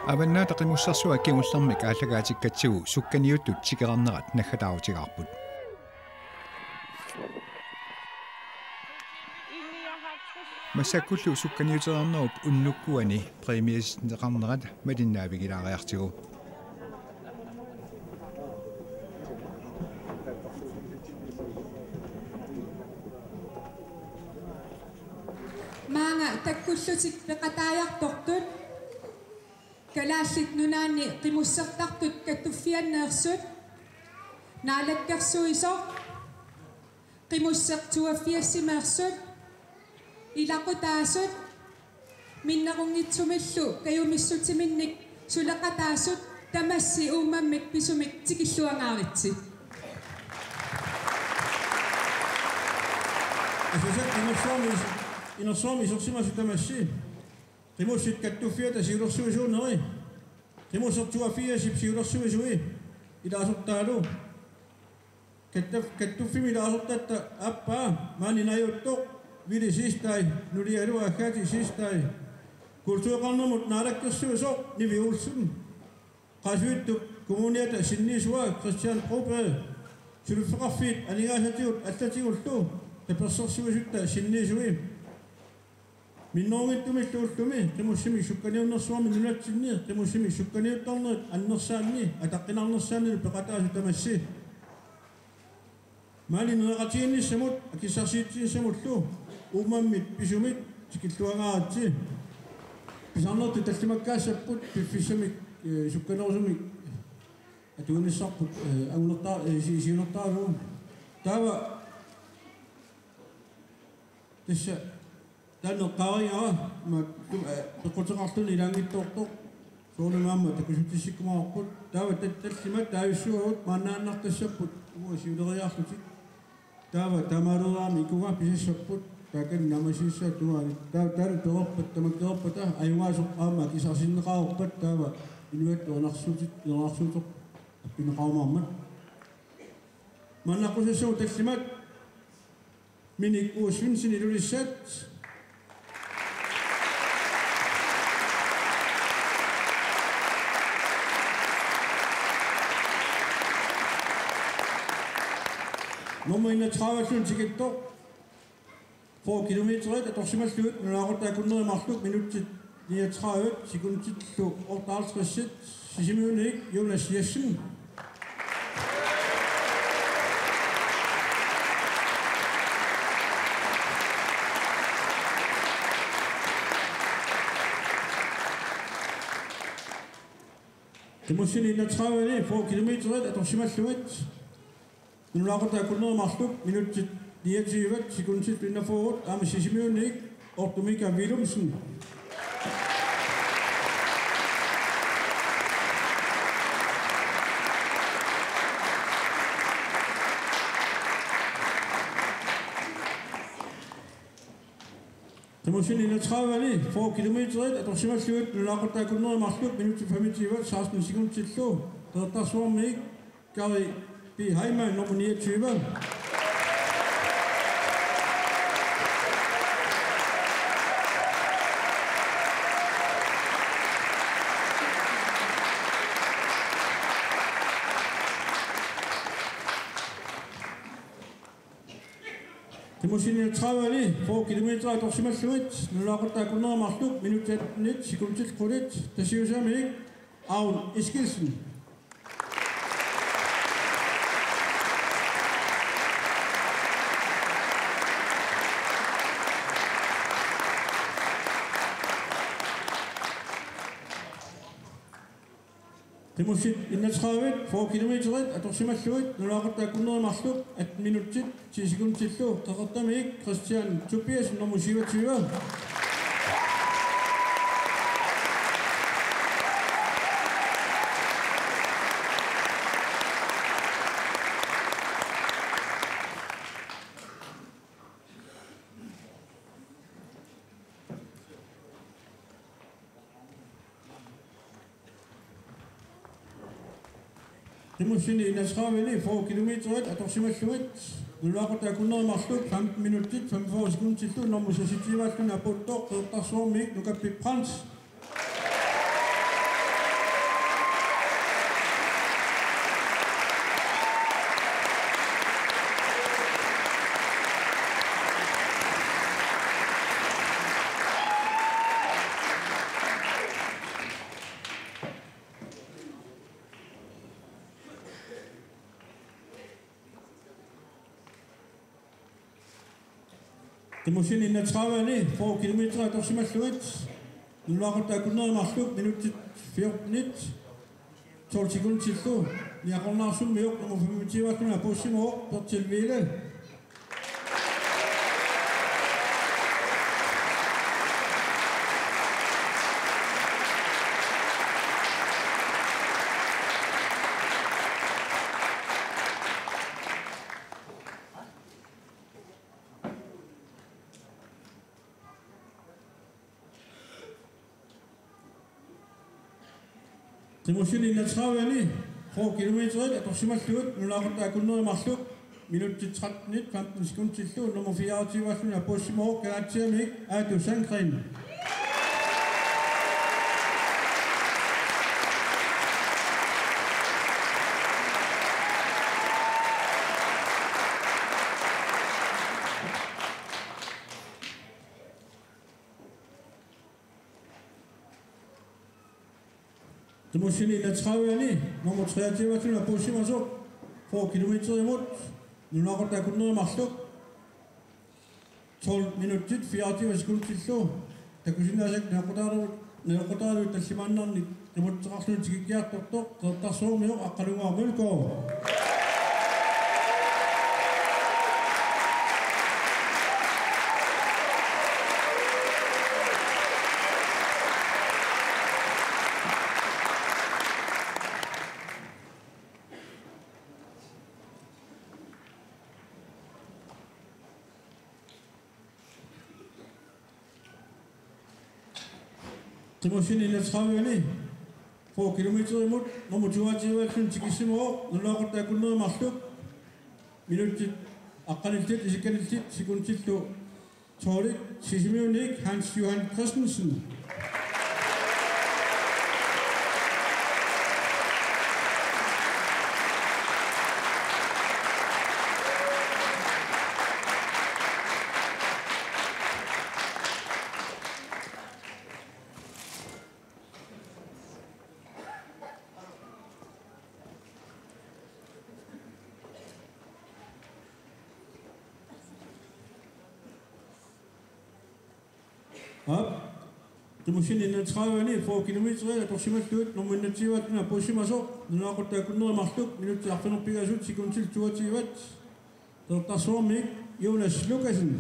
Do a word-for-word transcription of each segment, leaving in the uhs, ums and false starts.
Avannaata Qimussersuaq kingullermik aallakaatikkatsigu sukkaniuttut tikerarnerat naggataarutigaarput. Massakkullu sukkaniuteriarnerup unnukkuani præmiasinneqarnerat malinnaavigilaariartigu. Maanga takkullutik peqataajartortut Kalaallit Nunaanni Qimussertartut Kattuffianneersut, Naalakkersuisoq, Qimusseq toogfirsimeersut, ilaqutaasut, minnerunngitsumillu kajumissutiminnik suleqataasut tamassi uummammik pisumik tikilluangaaritsi. Asasat inersuarmi is-, inersuarmi isersimasut tamassi. Qimussit Kattuffiata siulersuisuuneri. Qimusseq toogfirsip siulersuisui ilaasortaalu. Kattaf-, Kattuffimmi ilaasortatta aappaa maani najuuttoq Willy Siegstad, nulialu Agathe Siegstad. Kultureqarnermut Naalakkersuisoq Nivi Olsen. Qaasuitsup Kommuniata sinniisua Christian Broberg. Suliffeqarfiit aningaasatigut allatigullu tapersersuisutta sinniisui. Minnerunngitsumillu ullumi Qimussimik sukkaniunnersuarmi nunatsinni, Qimussimik sukkaniuttarnerit annersaanni, ataqqinarnersaannilu peqataasut tamassi. Maani nereqatigiinnissamut, akissarsiitsinissamullu, uummammit pisumit tikilluangaaritsi. Pisarnertut tallimakkaassapput, piffissamik, eh, sukkanerusumik atuinissarput, eh, angunertaa-, eh, si-, siunertaralugu. Taava tassa taanna eqqaaringara, ma-, tu-, eh, peqquteqarluni ilaanngitsoortoq, soorunami aamma takussutsikkumaarput, taava tat-, tallimat taajussuagut maannaannartassapput, uanga siuleriaarlutik. Taava taamaaleraami ikunga pisassapput, taakani naammassinissaat tungaanut, taava taanna pereerpat, tamakkereerpata, ajugaasoq aamma akisarsinneqareerpat, taava inuiattut erinarsuutit-, erinarsuuteq appineqarumaarmat. Maannaqqusassagut tallimat, Minik U. Svendsen, Ilulissat. Nummer enogtredive, Lund Tikittoq. Fyrre kilometerit atorsimallugit nunaqartut akunnerit marluk minutsit niogtredive sekundillu otteoghalvtreds, Sisimiuniit Jonas Jessen. Qimussinnit enogtredive, fyrre kilometerit atorsimallugit nunaqartut akunnerit marluk minutsit niogtyve sekundillu enogfyrre, aamma Sisimiuniit Otto Mika Willumsen. Qimussinnit enogtredive, fyrre kilometerit atorsimallugit nunaqartut akunnerit marluk minutsit femogtyve seksten sekundillu Qeqertarsuarmiit Kari P. Heimann, nummer niogtyve. Qimussinnit enogtredive, fyrre kilometer atorsimallugit nunaqartut akunnerit marluk minutsit attenit sekundit qulit Tasiusamiit Aun Eskildsen. Qimussinnit enogtredive, fyrre kilometerit atorsimallugit nunaqartut akunnerit marluk atten minutsit ti sekundillu Qeqertamiit Christian Tobiassen, nummer syvogtyve. Qimussinnit enogtredive, fyrre kilometerit atorsimallugit nunaqartut akunnerit marluk femten minutsit femogfyrre sekundillu nummer seksogtyve-alluni apuuttoq Qeqertarsuarmiit Nukappip Frans. Qimussinni enogtredive-ani fyrre kilometer atorsimallugit, nunaqartut akunneri marluk, minutsit fjortenit tolv sekundillu niaqornaarsummivoq, nummer femogtyve-allu apuussimavoq, Bertil Wiele. Qimussinni enogtredive-ani fyrre kilometerit atorsimallugit, nunaqartut akunneri marluk, minutsit trettenit femten sekundillu nummer fireogtyve-allu apuussimavoq, Kangaatsiamiit Aatu Sandgreen. Qimussinni enogtredive-ani nummer treogtyve-allu apuussimasoq, fyrre kilometerimut, nunaqartut akunneri marluk, tolv minutsit fireogtyve sekundillu takusinnaasakka naleqqutaalu-, naleqqutaaluit tallimaannarnik qimutteqarluni tikikkiartortoq, Qeqertarsuarmioq Aqqalunnguaq Mølgaard. Qimussinni enogtredive-ani fyrre kilometerimut nummer toogtyve-allu tikissimavoq, nunaqartut akunneri marluk, minutsit aqqanillit isikkanillit sekundillu tolvit, Sisimiuniit Hans Johan Christensen. Aap. Qimussinni enogtredive-ani fyrre kilometer atorsimallugit nummer enogtyve-allu apuussimasoq, nunaqartut akunneri marluk, minutsit arfineq-pingasut, sekundit toogtyve. Qeqertarsuarmiit Jonas Lukassen.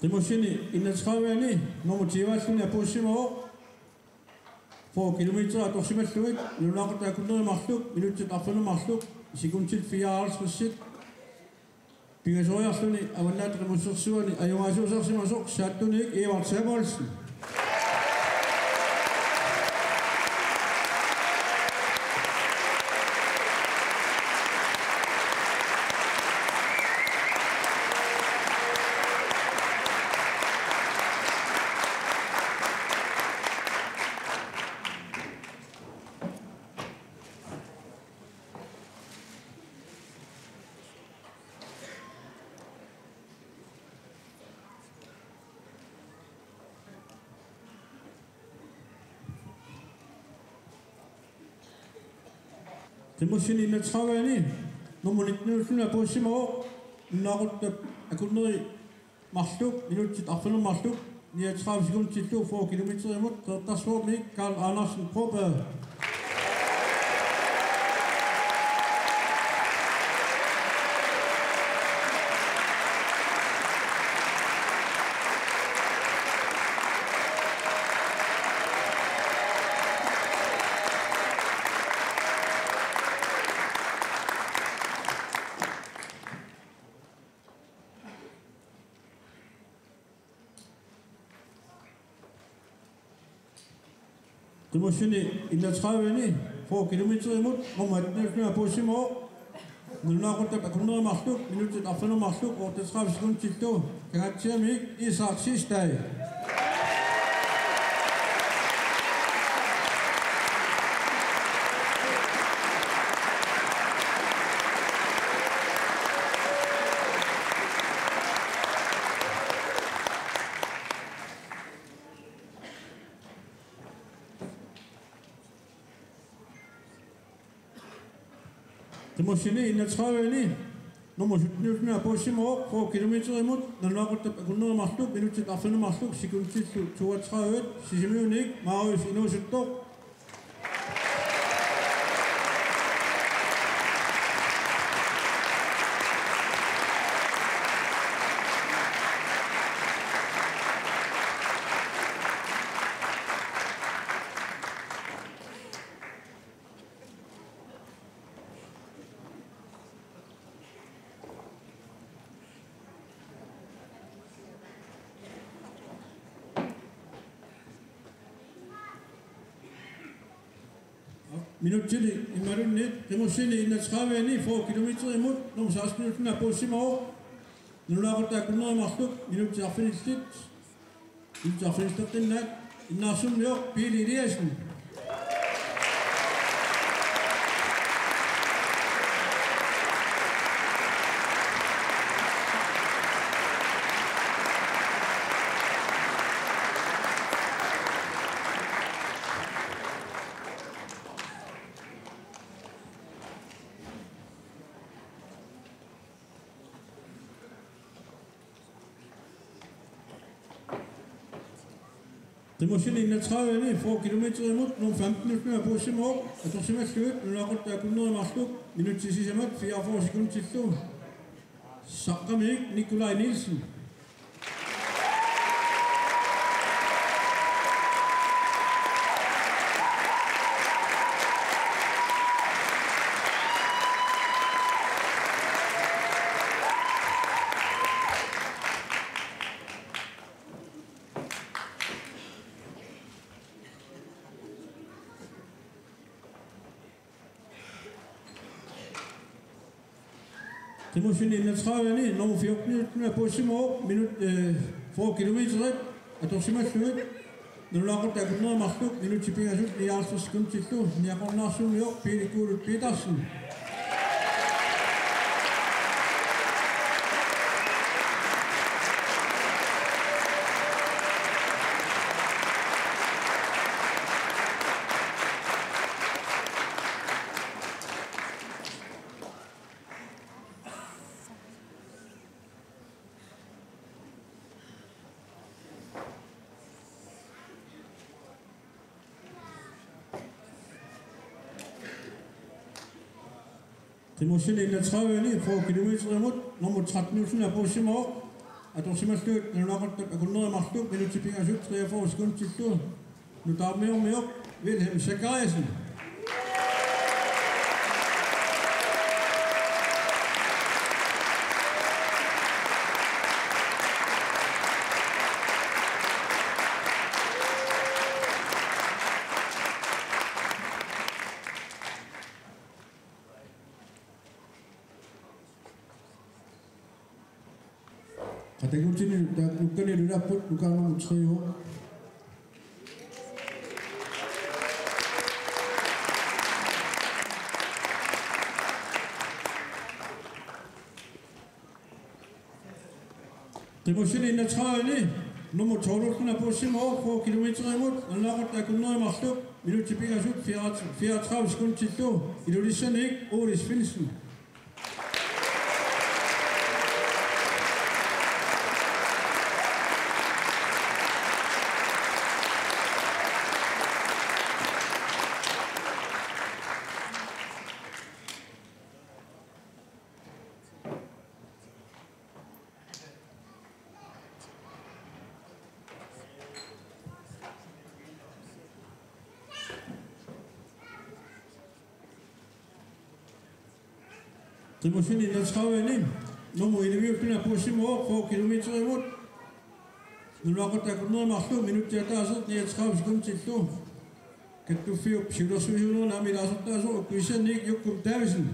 Qimussinni enogtredive-ani nummer tyve-allu apuussimavoq, fyrre kilometer atorsimallugit, nunaqartut akunneri marluk, minutsit arfineq-marluk, sekundit fireoghalvtreds. Pingasoriarluni Avannaata Qimussersuani ajugaasuusarsimasoq Saattunik Evert Samuelsen. Qimussinni enogtredive-ani nummer nitten-allu apuussimavoq, nunaqartut akunneri marluk, minutsit arfineq-marluk, niogtredive sekundillu fyrre kilometerimut, Qeqertarsuarmiit Karl Andersen Broberg. Qimussinni enogtredive-ani fyrre kilometerimut nummer atten-allu apuussimavoq, nunaqartut akunneri marluk, minutsit arfineq-marluk, otteogtredive sekundillu, Kangaatsiamiit Isak Sistai. Qimossinni enogtredive-ni nummer sytten-iulluni apuussimavoq, fyrre kilometerimut nalunaaqutap akunneri marluk minutsit arfineq-marluk sekundillu toogtredive, Sisimiunit Marius inuusuttoq. Minutsit imaluunniit, Qimossinni enogtredive-ni fyrre kilometerimut nummer seksten-iulluni apuussimavoq, nalunaaqutap akunneri marluk minutsit arfinillit, minutsit arfinillit, Innaarsummiup Pele Eliassen. Qimossinni enogtredive-ni fyrre kilometerimut nummer femten-iulluni apuussimavoq, atorsimallugit nalunaaqutap akunneri marluk minutsit sisamat fireogfyrre sekundillu, Saqqamiit Nikolaj Nielsen. Qimossinni enogtredive-ni nummer fjorten-iulluni apuussimavoq, minut, øh, fyrre kilometerit atorsimallugit nalunaaqutap akunneri marluk minutsit pingasut nioghalvtreds sekundillu, Niaqornaarsummiup Pele Kuulut Petersen. Qimossinni enogtredive-ni fyrre kilometerimut nummer tretten-iulluni apuussimavoq, atorsimallugit nalunaaqutap akunneri marluk minutsit pingasut treogfyrre sekundillu, Nutaarmiormiup Wilhelm Zachariasen. Qatanngutini taakku nukkani ilaapput, nukaannamu trio. Qimossinni enogtredive-ni nummer tolv-iulluni apuussimavoq, fyrre kilometerimut nalunaaqutap akunneri marluk minutsit pingasut fireogtredive sekundillu, Ilulissanik Ole Svendsen. Qimossinni enogtredive-ni nummer elleve-iulluni apuussimavoq, fyrre kilometerimut nalunaaqutap akunneri marluk minutsit ataaseq niogtredive sekundillu, kattuffiup siulersuisuunerani aamma ilaasortaasoq, Ukkuissannik Jukkum Davidsen.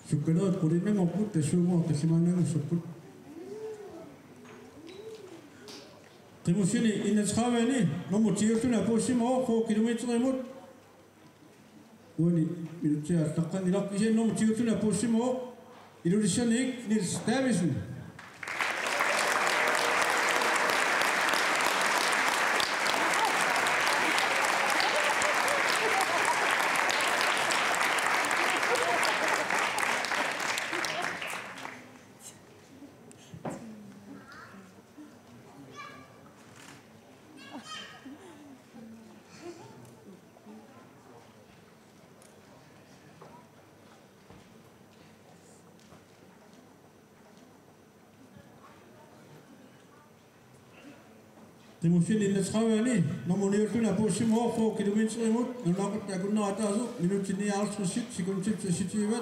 Sukkanerit qulinngorput tassuuguaq tallimaannaanngussapput. Qimussini enogtredive-ani nummer ti-ulluni apuussimavoq fyrre kilometerimut. Uani minutsit aallaqqanngilaq, kisianni nummer ti-ulluni apuussimavoq Ilulissaniit Niels Davidsen. Qimussini enogtredive-ani nummer ni-ulluni apuussimavoq fyrre kilometerimut, nalunaaqutaq akunnera ataaseq minutsit nioghalvtreds, sekundit seksogtyve.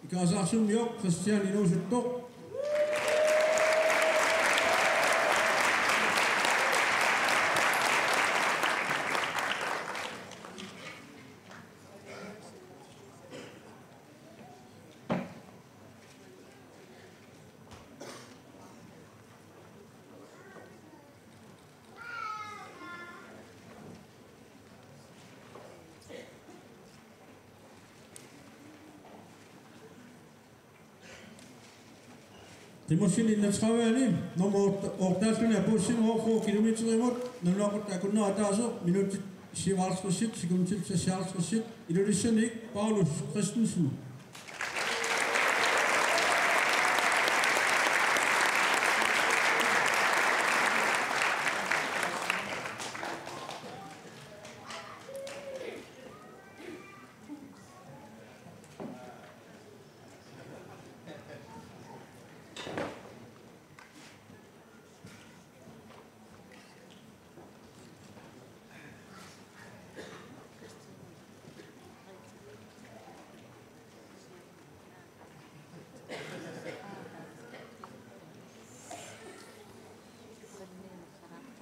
Ikerasaarsuarmioq Christian Inuusuttoq. Qimussini enogtredive-ani nummer otte-, otteoghalvfems-imi apuussimavoq fyrre kilometerimut, nalunaaqutaq akunnera ataaseq minutsit syvoghalvtreds, sekundit seksoghalvtreds, Ilulissaniit Paulus Christensen.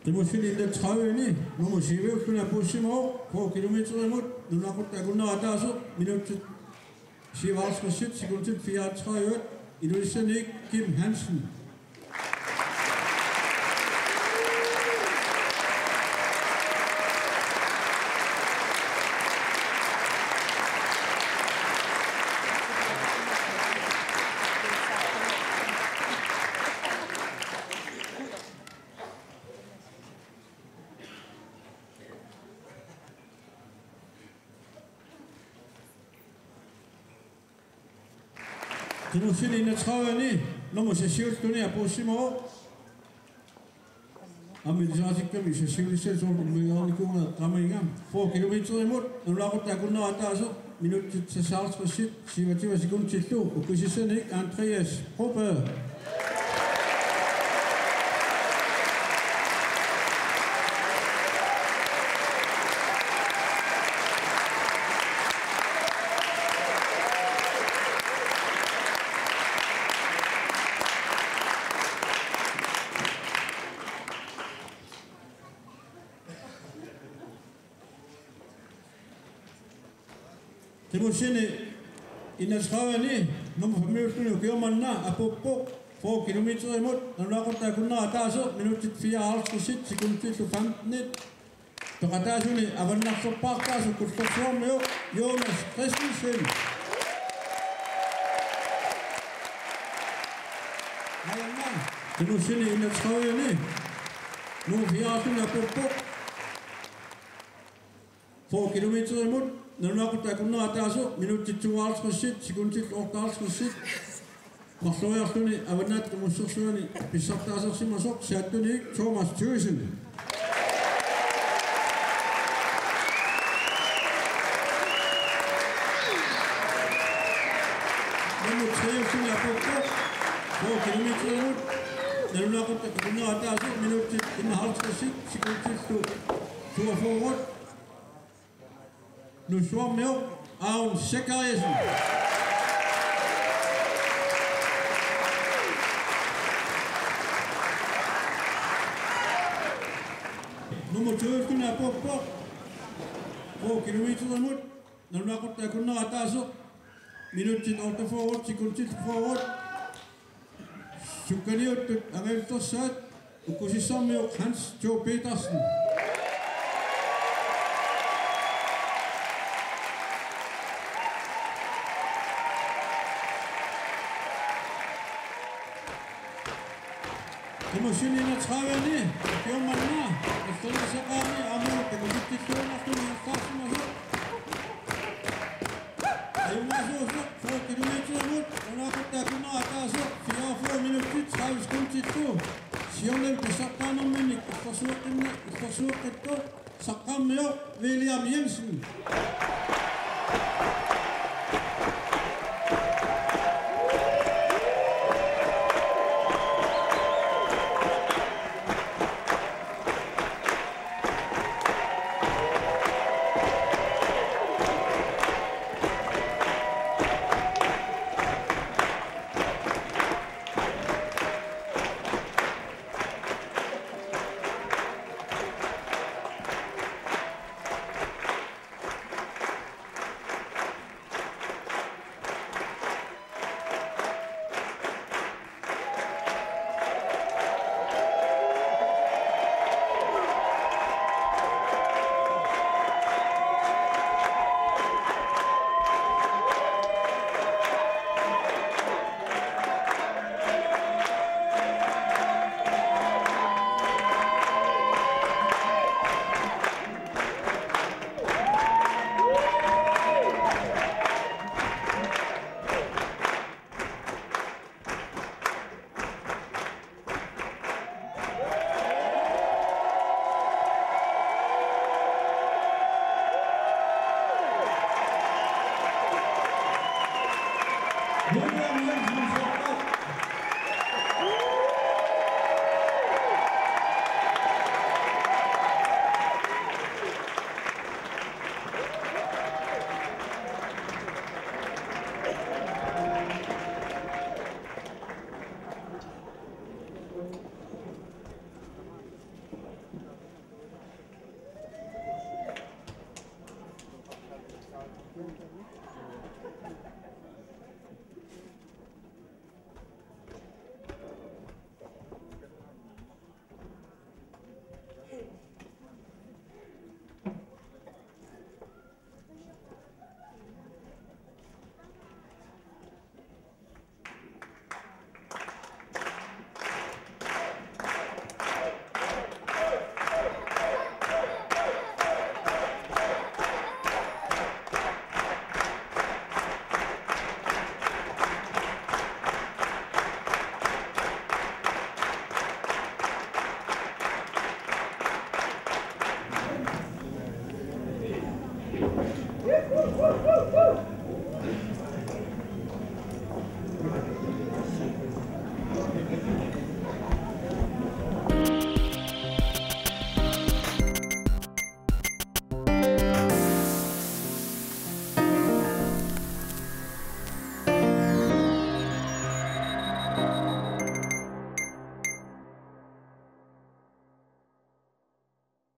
Qimussini enogtredive-ani nummer syv-ulluni apuussimavoq fyrre kilometerimut, nalunaaqutaq akunnera ataaseq minutsit syvoghalvtreds, sekundit fireogtredive, Ilulissaniit Kim Hansen. Qimussini enogtredive-ani nummer seks-ulluni apuussimavoq. Aamma ilisaritikkami seks-ullissat soorlu umigaarnikuugaat qamaiga. Fyrre kilometerimut, nalunaaqutaq akunnera ataaseq minutsit seksoghalvtreds, syvogtyve sekundillu, Ukkusissaniit Andreas Broberg. Qimussini enogtredive-ani nummer fem-ulluni ukioq manna apuuppoq fyrre kilometerimut, nalunaaqutaq akunnera ataaseq minutsit fireoghalvtreds, sekundillu femten. Peqataasuni avannarlerpaartaasoq Kullorsuarmioq Jonas Christensen. Aamma qimussini enogtredive-ani nummer fire-ulluni apuuppoq fyrre kilometerimut, nalunaaqutaq akunnera ataaseq minutsit tooghalvtreds, sekundillu otteoghalvtreds. Marloriarluni Avannaata Qimussersuani pissartaasarsimasoq Saattuniit Thomas Thygesen. Nummer tre-ulluni apuuppoq fyrre kilometerimut, nalunaaqutaq akunnera ataaseq minutsit enoghalvtreds, sekundillu toogfyrre. Nuussuarmioq Aun Zachariasen. Nummer to-ulluni apuuppoq fyrre kilometerimut, nalunaaqutaq akunnera ataaseq minutsit otteogfyrre, sekundit fyrre. Sukkaniuttut angajullersaat Ukkusissammiut Hans Thor Petersen. Nummer syv enogtredive, Fjord Manna, Australiasaqaani aamma takutikkiunnartumik ingerlaarsimasoq. Ajunaasuusoq fyrre kilometerimut, unaaqutaakunara ataaseq fireogfyrre minutsit tredive sekunditlu. Siornami pissartaanerminnik illersueqqinna-, illersueqqittoq saqqarmioq William Jensen.